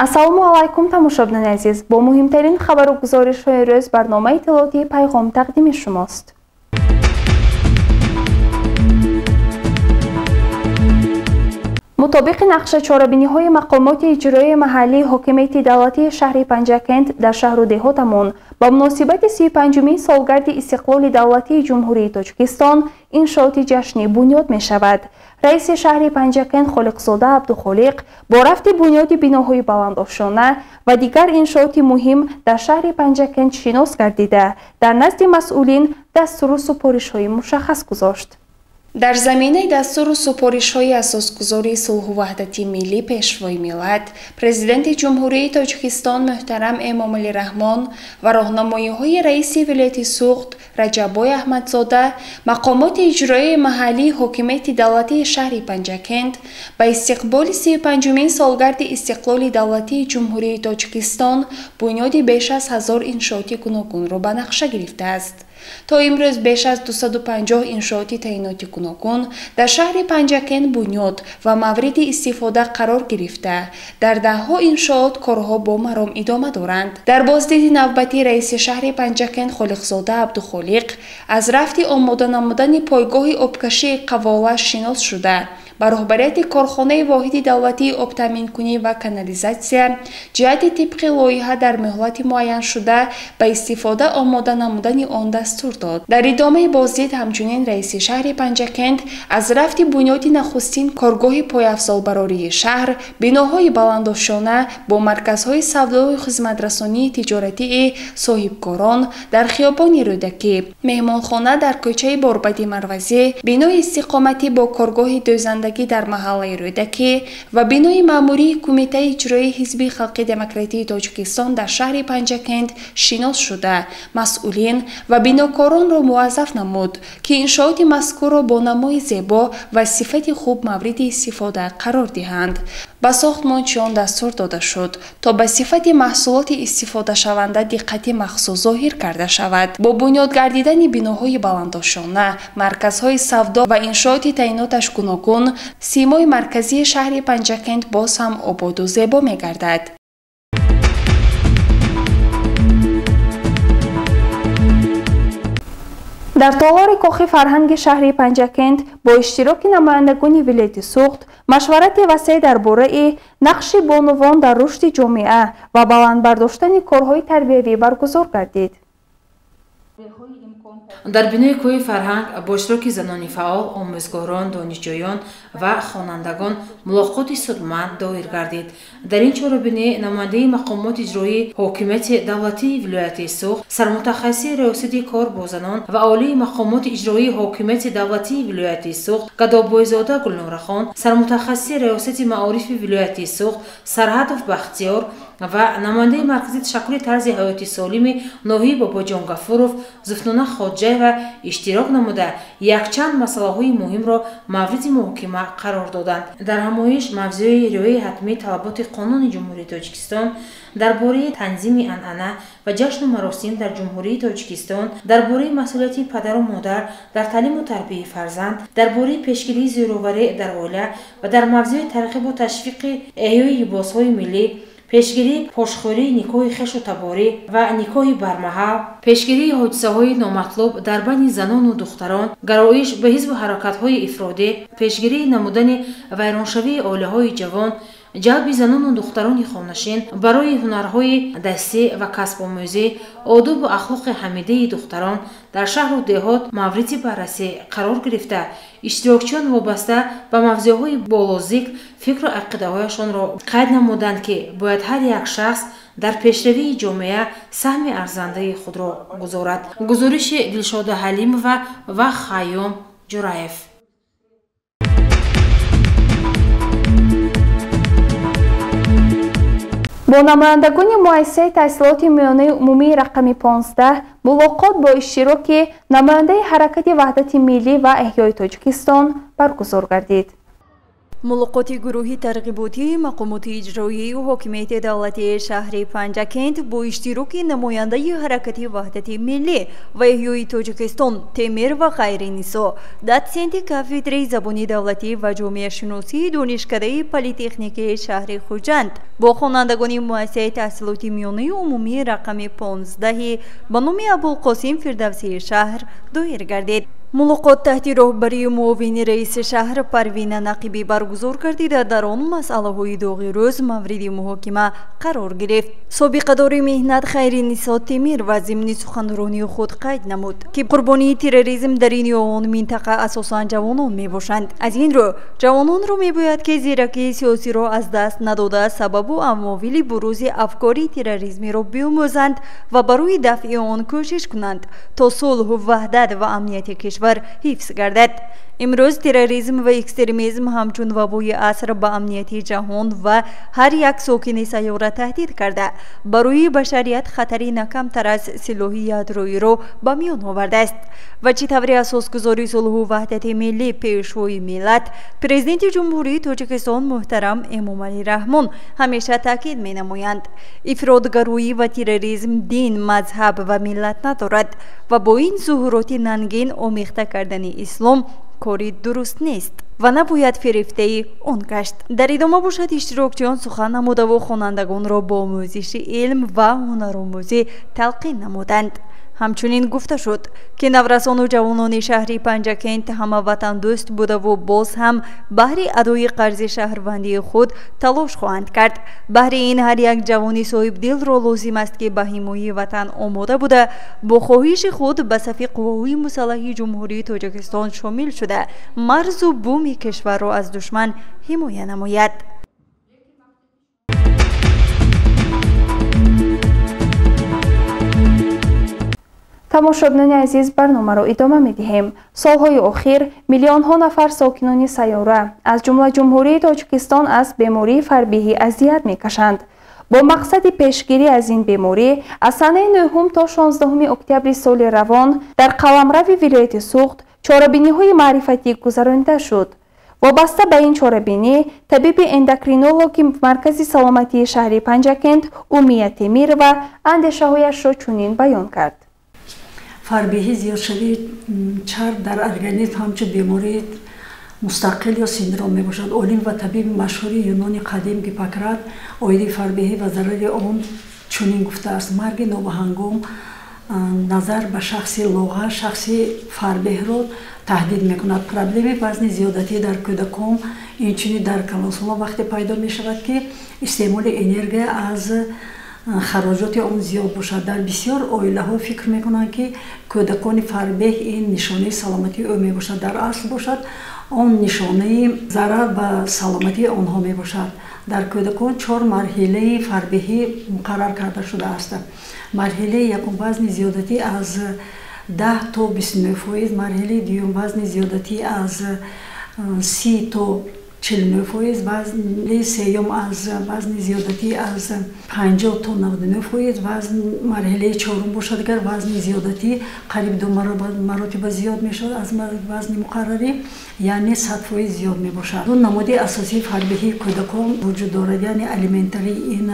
Ассалому алайкум, тамошобинони азиз. Бо муҳимтарин хабару гузоришҳои рӯз барномаи иттилоотии Пайғом тақдими шумост. Мутобиқи нақша чорабиниҳои мақомоти иҷроии маҳаллии ҳокимияти давлатии шаҳри Панҷакент дар шаҳру деҳотамон ба муносибати 35-умин солгарди истиқлоли давлатии Ҷумҳурии Тоҷикистон иншооти ҷашнӣ бунёд мешавад. Раиси шаҳри Панҷакент Холиқзода Абдухолиқ бо рафти бунёди биноҳои баландошёна ва дигар иншооти муҳим дар шаҳри Панҷакент шинос гардида, дар назди масъулин дастуру супоришҳои мушаххас гузошт. Дар заминаи дастуру супоришҳои асосгузори сулҳу ваҳдати миллӣ, Пешвои миллат, Президенти Ҷумҳурии Тоҷикистон муҳтарам Эмомалӣ Раҳмон ва роҳнамоиҳои раиси вилояти Суғд Раҷаббой Аҳмадзода, мақомоти иҷроияи маҳаллии ҳокимияти давлатии шаҳри Панҷакент ба истиқболи 35-умин солгарди истиқлоли давлатии Ҷумҳурии Тоҷикистон бунёди беш аз 1000 иншооти гуногунро ба нақша гирифтааст. То имрӯз беш аз 250 иншооти таъиноти гуногун дар шаҳри Панҷакент бунёд ва мавриди истифода қарор гирифта, дар даҳҳо иншоот корҳо бо маром идома доранд. Дар боздиди навбатӣ раиси шаҳри Панҷакент Холиқзода Абдухолиқ аз рафти омода намудани пойгоҳи обкашии Қавола шинос шуда, ба роҳбарияти корхонаи воҳиди давлатии обтаъминкунӣ ва канализатсия ҷиҳати тибқи лоиҳа дар муҳлати муайяншуда ба истифода омода намудани он дастур дод. Дар идомаи боздид ҳамчунин раиси шаҳри Панҷакент аз рафти бунёди нахустин коргоҳи пойафзолбарории шаҳр, биноҳои баландошёна бо марказҳои савдою хизматрасонии тиҷоратии соҳибкорон дар хиёбони Рӯдакӣ, меҳмонхона дар кӯчаи Борбади Марвазӣ, бинои истиқоматӣ бо коргоҳи дӯзандагӣ дар маҳаллаи Рӯдакӣ ва бинои маъмурии Кумитаи иҷроии Ҳизби Халқи Демократии Тоҷикистон дар шаҳри Панҷакент шинос шуда, масъулин ва бинокоронро муваззаф намуд, ки иншооти мазкурро бо намои зебо ва сифати хуб мавриди истифода қарор диҳанд. Ба сохтмончиён дастур дода шуд, то ба сифати маҳсулоти истифодашаванда диққати махсус зоҳир карда шавад. Бо бунёд гардидани биноҳои баландошёна, марказҳои савдо ва иншооти таъиноташ гуногун, симои марказии шаҳри Панҷакент боз ҳам ободу зебо мегардад. Дар толори Кохи фарҳанги шаҳри Панҷакент бо иштироки намояндагони вилояти Суғд машварати васеъ дар бораи нақши бонувон дар рушди ҷомеа ва баланд бардоштани корҳои тарбиявӣ баргузор гардид. Дар бинои Кӯҳи фарҳанг бо иштироки занони фаъол, омӯзгорон, донишҷӯён ва хонандагон мулоқоти судманд доир гардид. Дар ин чорабинӣ намояндаи мақомоти иҷроии ҳокимияти давлатии вилояти Суғд, сармутахассиси риёсати кор бо занон ва олии мақомоти иҷроии ҳокимияти давлатии вилояти Суғд Гадобойзода Гулнорахон, сармутахассиси риёсати маорифи вилояти Суғд Сарҳадов Бахтиёр ва намояндаи маркази ташаккули тарзи ҳаёти солими ноҳияи Бобоҷон Гафуров Зуфнуна Хоҷаева иштирок намуда, якчанд масъалаҳои муҳимро мавриди муҳокима қарор доданд. Дар ҳамоиш мавзӯи риояи ҳатмии талаботи Қонуни Ҷумҳурии Тоҷикистон дар бораи танзими анъана ва ҷашну маросим дар Ҷумҳурии Тоҷикистон, дар бораи масъулияти падару модар дар таълиму тарбияи фарзанд, дар бораи пешгирии зӯроварӣ дар оила ва дар мавзӯи тарғибу ташвиқи эҳёи либосҳои миллӣ, пешгирии пошхӯрии никоҳи хешу таборӣ ва никоҳи бармаҳал, пешгирии ҳодисаҳои номатлуб дар байни занону духтарон, гароиш ба ҳизбу ҳаракатҳои ифродӣ, пешгирии намудани вайроншавии оилаҳои ҷавон, ҷалби занону духтарони хонашин барои ҳунарҳои дастӣ ва касбомӯзӣ, одобу ахлоқи ҳамидаи духтарон дар шаҳру деҳот мавриди баррасӣ қарор гирифта, иштирокчиён вобаста ба мавзӯъҳои болозикр фикру ақидаҳояшонро қайд намуданд, ки бояд ҳар як шахс дар пешравии ҷомеа саҳми арзандаи худро гузорад. Гузориши Дилшода Ҳалимова ва Хайём Ҷураев. Бо намояндагони муассисаи таҳсилоти миёнаи умумии рақами 15 мулоқот бо иштироки намояндаи ҳаракати ваҳдати миллӣ ва эҳёи Тоҷикистон баргузор гардид. Мулоқоти гурӯҳи тарғиботии мақомоти иҷроияю ҳокимияти давлатии шаҳри Панҷакент бо иштироки намояндаи ҳаракати ваҳдати миллӣ ва эҳёи Тоҷикистон Темир ва Хайринисо, дотсенти кафедраи забони давлатӣ ва ҷомеашиносии Донишкадаи политехникии шаҳри Хуҷанд бо хонандагони муассисаи таҳсилоти миёнаи умумии рақами 15 ба номи Абулқосим Фирдавсии шаҳр доир гардид. Мулоқот таҳти роҳбарии муовини раиси шаҳр Парвина Нақибӣ баргузор гардида, дар он масъалаҳои доғи рӯз мавриди муҳокима қарор гирифт. Собиқадори меҳнат Хайринисо Темир ва зимни суханронии худ қайд намуд, ки қурбонии терроризм дар ин ё он минтақа асосан ҷавонон мебошанд. Аз ин рӯ ҷавононро мебояд, ки зиракии сиёсиро аз даст надода, сабабу амовили бурузи афкори терроризмиро биомӯзанд ва барои дафъи он кӯшиш кунанд, то сулҳу ваҳдат ва амнияти кишвар ҳифз гардад. Имрӯз терроризм ва экстремизм ҳамчун вабои аср ба амнияти ҷаҳон ва ҳар як сокини сайёра таҳдид карда, барои башарият хатари на камтар аз силоҳи ядроиро ба миён овардааст. Ва чӣ таври асосгузори сулҳу ваҳдати миллӣ, Пешвои миллат, Президенти Ҷумҳурии Тоҷикистон муҳтарам Эмомалӣ Раҳмон ҳамеша таъкид менамоянд: ифротгароӣ ва терроризм дин, мазҳаб ва миллат надорад ва бо ин зуҳуроти нангин омехта кардани ислом кори дуруст нест ва набояд фирефтаи он гашт. Дар идома бошад, иштирокчиён сухан намудаву хонандагонро бо омӯзиши илм ва ҳунаромӯзӣ талқин намуданд. Ҳамчунин гуфта шуд, ки наврасону ҷавонони шаҳри Панҷакент ҳама ватандӯст будаву боз ҳам баҳри адои қарзи шаҳрвандии худ талош хоҳанд кард. Баҳри ин ҳар як ҷавони соҳибдилро лозим аст, ки ба ҳимояи ватан омода буда, бо хоҳиши худ ба сафи қувваҳои мусаллаҳи Ҷумҳурии Тоҷикистон шомил шуда, марзу буми кишварро аз душман ҳимоя намояд. Тамошобинони азиз, барномаро идома медиҳем. Солҳои охир миллионҳо нафар сокинони сайёра, аз ҷумла Ҷумҳурии Тоҷикистон, аз бемории фарбиҳӣ азият мекашанд. Бо мақсади пешгирӣ аз ин беморӣ аз санаи 9 то 16 октябри соли равон дар қаламрави вилояти Суғд чорабиниҳои маърифатӣ гузаронида шуд. Вобаста ба ин чорабинӣ табиби эндокринологи Маркази саломатии шаҳри Панҷакент Умия Темирова андешаҳояшро чунин баён кард. Фарбеҳӣ зиёдшавии чарб дар организм ҳамчун бемории мустақил ё синдром мебошад. Олим ва табиби машҳури юнони қадим Гиппократ оиди фарбеҳӣ ва зарари он чунин гуфтааст: марги нобаҳангом назар ба шахси лоғар шахси фарбеҳро таҳдид мекунад. Проблеми вазни зиёдатӣ дар кӯдакон, инчунин дар калонсолон вақте пайдо мешавад, ки истеъмоли энергия аз хароҷоти он зиёд бошад. Дар бисёр оилаҳо фикр мекунанд, ки кӯдакони фарбеҳ ин нишонаи саломатии ӯ мебошад. Дар асл бошад, он нишонаи зарар ба саломатии онҳо мебошад. Дар кӯдакон 4 марҳилаи фарбеҳӣ муқаррар карда шудааст. Марҳилаи якум вазни зиёдатӣ аз 10 то 29%, марҳилаи дуюм вазни зиёдатӣ аз 30 то 49%, вазни сеюм аз вазни зиёдатӣ аз 50 то 99%, вазн марҳилаи чорум бошад, агар вазни зиёдатӣ қариб 2 маротиба зиёд мешавад аз вазни муқаррарӣ, яъне 100% зиёд мебошад. Ду намуди асосии фарбеҳии кӯдакон вуҷуд дорад, яъне алиментарӣ ин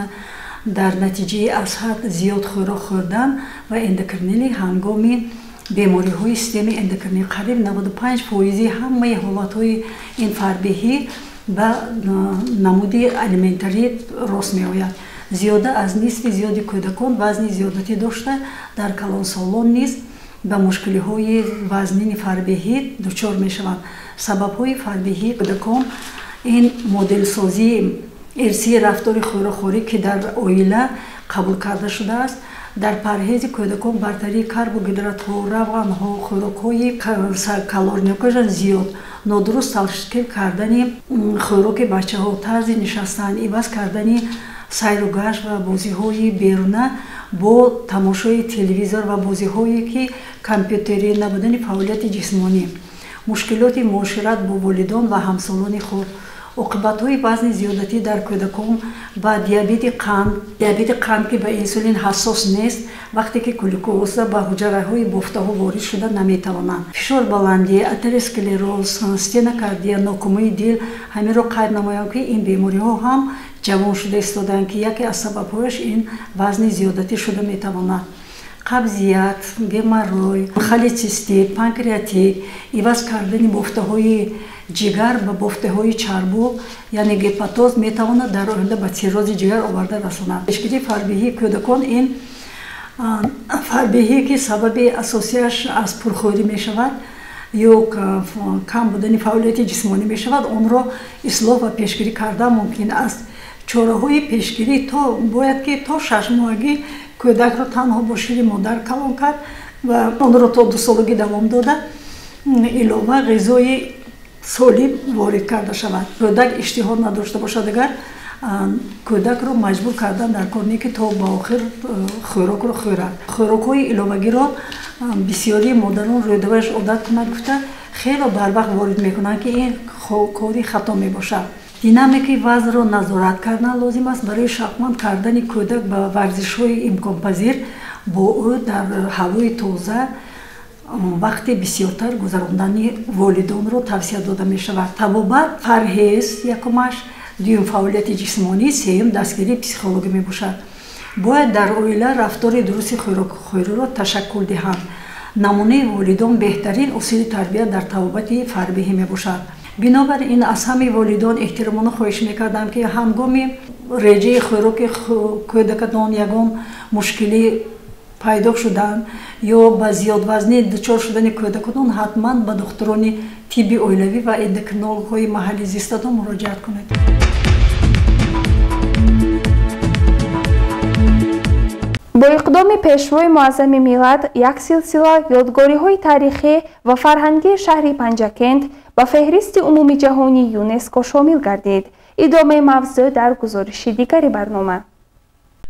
дар натиҷаи аз ҳад зиёд хӯрок хӯрдан ва эндокринили ҳангоми бемориҳои системаи эндокринӣ. Қариб 95% ҳамаи ҳолатҳои ин фарбеҳӣ ба намуди алиментарӣ рост меояд. Зиёда аз нисфи зиёди кӯдакон вазни зиёдатӣ дошта, дар калонсолон низ ба мушкилиҳои вазнини фарбеҳӣ дучор мешаванд. Сабабҳои фарбеҳии кӯдакон ин моделсозии ирсии рафтори хӯрокхӯрӣ, ки дар оила қабул карда шудааст, дар парҳези кӯдакон бартарии карбогидратҳо, равғанҳо, хӯрокҳои калорникашон зиёд, нодуруст ташкил кардани хӯроки бачаҳо, тарзи нишастан, иваз кардани сайру гашт ва бозиҳои беруна бо тамошои телевизор ва бозиҳое ки компютерӣ, набудани фаъолияти ҷисмонӣ, мушкилоти муошират бо волидон ва ҳамсолони худ, Оқибатҳои вазни зиёдатӣ дар кӯдакон ба диабети қанд, диабети қанд, ки ба инсулин ҳассос нест, вақте ки глюкоза ба ҳуҷраҳои бофтаҳо ворид шуда наметавонанд. Фишорбаландӣ, атеросклероз, стенокардия, нокомии дил. Ҳаминро қайд намоям, ки ин бемориҳо ҳам ҷавон шуда истодаанд, ки яке аз сабабҳояш ин вазни зиёдатӣ шуда метавонад. Қабзият, геморрой, холецистит, панкреатит, иваз кардани бофтаҳои ҷигар ба бофтаҳои чарбу, яъне гепатоз, метавонад дар оянда ба циррози ҷигар оварда расонад. Пешгирии фарбеҳии кӯдакон ин фарбеҳие, ки сабаби асосияш аз пурхӯрӣ мешавад ё кам будани фаъолияти ҷисмонӣ мешавад, онро ислоҳ ва пешгирӣ кардан мумкин аст. Чораҳои пешгирӣ: то бояд ки то 6 моҳагӣ кӯдакро танҳо бо шири модар калон кард ва онро то 2 солагӣ давом дода, илова ғизои солим ворид карда шавад. Кӯдак иштиҳо надошта бошад, агар кӯдакро маҷбур кардан дар кор не, ки то ба охир хӯрокро хӯрад. Хӯрокҳои иловагиро бисёрии модарон рӯдаваш одат кунад гуфта, хело барвақт ворид мекунанд, ки ин кори хато мебошад. Динамикаи вазнро назорат кардан лозим аст. Барои шавқманд кардани кӯдак ба варзишҳои имконпазир бо ӯ дар ҳавои тоза вақти бисёртар гузарондани волидонро тавсия дода мешавад. Табобат: парҳез якумаш, дуюм фаъолияти ҷисмонӣ, сеюм дастгирии психологӣ мебошад. Бояд дар оила рафтори дурусти хӯрокхӯриро ташаккул диҳанд. Намунаи волидон беҳтарин усули тарбия дар табобати фарбеҳӣ мебошад. Бинобар ин аз ҳамаи волидон эҳтиромона хоҳиш мекардам, ки ҳангоми реҷаи хӯроки кӯдакатон ягон мушкилӣ пайдо шудан ё ба зиёдвазнӣ дучор шудани кӯдакотон, ҳатман ба духтурони тибби оилавӣ ва эндокринологҳои маҳалли зистатон муроҷиат кунед. Бо иқдоми Пешвои муаззами миллат як силсила ёдгориҳои таърихӣ ва фарҳангии шаҳри Панҷакент ба феҳристи умумиҷаҳонии ЮНЕСКО шомил гардид. Идомаи мавзӯъ дар гузориши дигари барнома.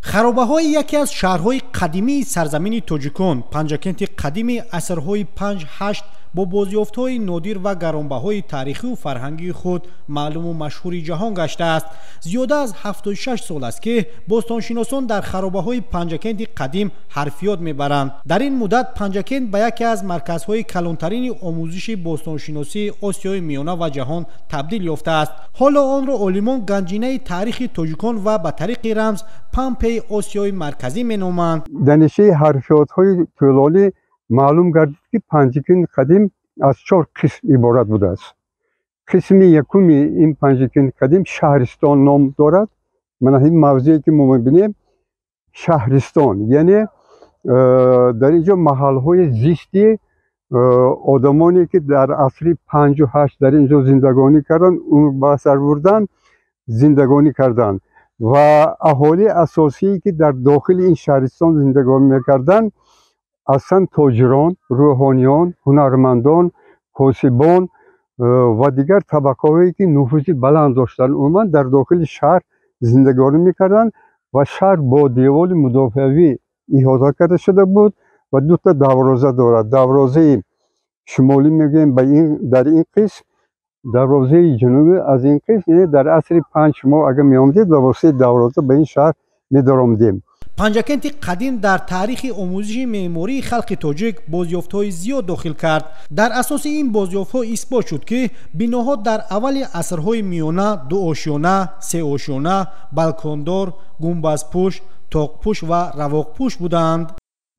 Харобаҳои яке аз шаҳрҳои қадимии сарзамини тоҷикон, Панҷакенти қадими асрҳои 5-8, бо бозёфтҳои нодир ва гаронбаҳои таърихию фарҳангии худ маълуму машҳури ҷаҳон гаштааст. Зиёда аз 76 сол аст, ки бостоншиносон дар харобаҳои Панҷакенти қадим ҳарфиёт мебаранд. Дар ин муддат Панҷакент ба яке аз марказҳои калонтарини омӯзиши бостоншиносии Осиёи Миёна ва ҷаҳон табдил ёфтааст. Ҳоло онро олимон ганҷинаи таърихи тоҷикон ва ба тариқи рамз Помпеи Осиёи Марказӣ меноманд. Дар натиҷаи ҳарфиётҳои тӯлонӣ маълум гардид, ки Панҷакенти қадим аз чор қисм иборат будааст. Қисми якуми ин Панҷакенти қадим шаҳристон ном дорад. Мана ин мавзее, ки мо мебинем, шаҳристон, яъне дар ин ҷо маҳалҳои зисти одамоне, ки дар асри 5-у 8 дар ин ҷо зиндагонӣ карданд, умр ба сар бурданд, зиндагонӣ карданд ва аҳолии асосие, ки дар дохили ин шаҳристон зиндагонӣ мекарданд, аслан тоҷирон, рӯҳониён, ҳунармандон, косибон ва дигар табақаҳое, ки нуфузи баланд доштанд, умуман дар дохили шаҳр зиндагонӣ мекарданд. Ва шаҳр бо деволи мудофиавӣ иҳота карда шуда буд ва дута дарвоза дорад: дарвозаи шимолӣ мегӯем ба ин дар ин қисм, дарвозаи ҷанубӣ аз ин қисм. Яъне дар асри 5 мо агар меомадед, ба воситаи дарвоза ба ин шаҳр медаромадем. Панҷакенти қадим дар таърихи омӯзиши меъмории халқи тоҷик бозёфтҳои зиёд дохил кард. Дар асоси ин бозёфтҳо исбот шуд, ки биноҳо дар аввали асрҳои миёна дуошёна, сеошёна, балкондор, гумбазпӯш, тоқпӯш ва равоқпӯш буданд.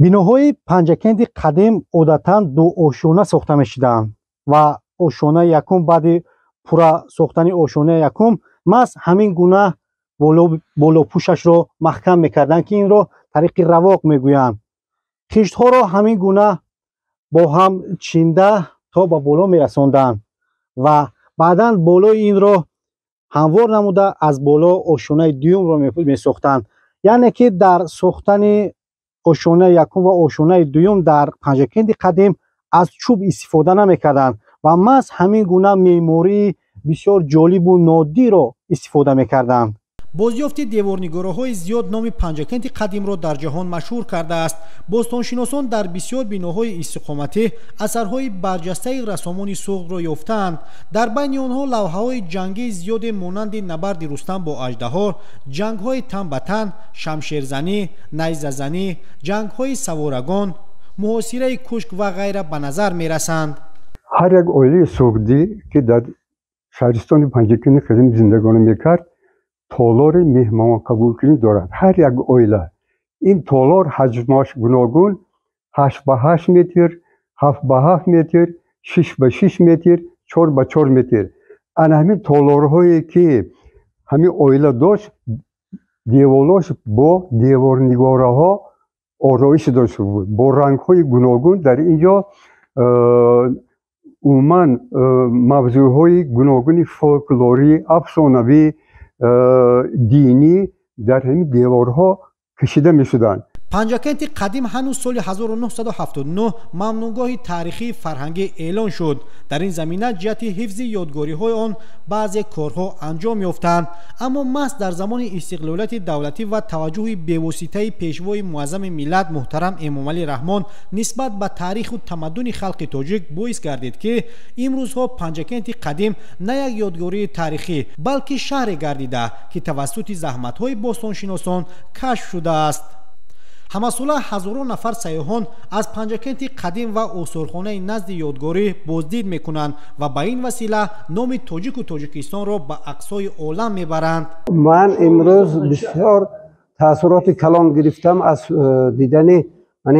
Биноҳои Панҷакенти қадим одатан дуошёна сохта мешуданд ва ошёнаи якум баъди пурра сохтани ошёнаи якум маҳз ҳамин гуна болопӯшашро маҳкам мекарданд, ки инро тариқи равоқ мегӯянд. Хиштҳоро ҳамин гуна бо ҳам чинда то ба боло мерасонданд ва баъдан болои инро ҳамвор намуда, аз боло ошёнаи дуюмро месохтанд. Яъне ки дар сохтани ошёнаи якум ва ошёнаи дуюм дар Панҷакенти қадим аз чӯб истифода намекарданд ва маҳз ҳамин гуна меъмории бисёр ҷолибу нодирро истифода мекарданд. Бозёфти деворнигораҳои зиёд номи Панҷакенти қадимро дар ҷаҳон машҳур кардааст. Бостоншиносон дар бисёр биноҳои истиқоматӣ асарҳои барҷастаи рассомони суғдро ёфтаанд. Дар байни онҳо лавҳаҳои ҷангии зиёде монанди набарди Рустам бо аждаҳо, ҷангҳои тан ба тан, шамшерзанӣ, найзазанӣ, ҷангҳои саворагон, муҳосираи кушк ва ғайра ба назар мерасанд. Ҳар як оилаи суғдӣ, ки дар шаҳристони Панҷакенти қадим зиндагонӣ мекард, толори меҳмонқабулкунӣ дорад. Ҳар як оила. Ин толор ҳаҷмаш гуногун: 8 ба 8 метр, 7 ба 7 метр, 6 ба 6 метр, 4 ба 4 метр. Ана ҳамин толорҳое, ки ҳамин оила дошт, деворҳош бо деворнигораҳо ороиш дошта буд, бо рангҳои гуногун. Дар ин ҷо умуман мавзӯъҳои гуногуни фолклорӣ, афсонавӣ, динӣ дар ҳамин деворҳо кашида мешуданд. Панҷакенти қадим ҳанӯз соли 1979 мамнӯъгоҳи таърихии фарҳангӣ эълон шуд. Дар ин замина ҷиҳати ҳифзи ёдгориҳои он баъзе корҳо анҷом ёфтанд, аммо маҳз дар замони истиқлолияти давлатӣ ва таваҷҷӯҳи бевоситаи пешвои муаззами миллат муҳтарам Эмомалӣ Раҳмон нисбат ба таъриху тамаддуни халқи тоҷик боис гардид, ки имрӯзҳо Панҷакенти қадим на як ёдгории таърихӣ, балки шаҳре гардида, ки тавассути заҳматҳои бостоншиносон кашф шудааст. Ҳамасола ҳазорон нафар сайёҳон аз Панҷакенти қадим ва осорхонаи назди ёдгорӣ боздид мекунанд ва ба ин васила номи тоҷику Тоҷикистонро ба ақсои олам мебаранд. Ман имрӯз бисёр таассуроти калон гирифтам аз дидани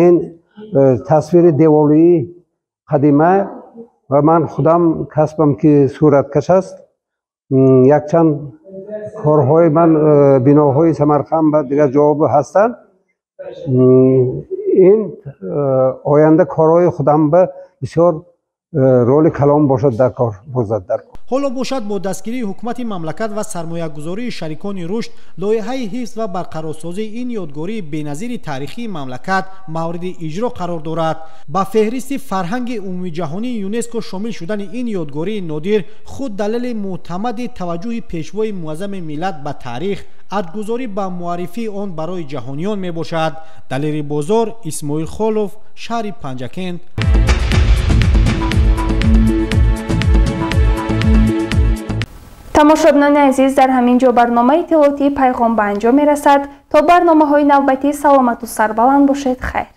ин тасвири девории қадима ва ман худам касбам ки сураткаш аст. Якчанд корҳои ман биноҳои Самарқанд ва дигар ҷоҳо ҳастанд. Ин оянда корҳои худам ба бисёр роли калон бошад дар кор бозад дар кор. Ҳоло бошад бо дастгирии ҳукумати мамлакат ва сармоягузории шарикони рушд лоиҳаи ҳифз ва барқарорсозии ин ёдгории беназири таърихии мамлакат мавриди иҷро қарор дорад. Ба феҳристи фарҳанги умумиҷаҳонии ЮНЕСКО шомил шудани ин ёдгории нодир худ далели мӯътамади таваҷҷӯҳи пешвои муаззами миллат ба таърих, арҷгузорӣ ба муаррифии он барои ҷаҳониён мебошад. Далери Бозор, Исмоил Холов, шаҳри Панҷакент. Тамошобинони азиз, дар ҳамин ҷо барномаи иттилоотии Пайғом ба анҷом мерасад. То барномаҳои навбатӣ саломату сарбаланд бошед. Хайр.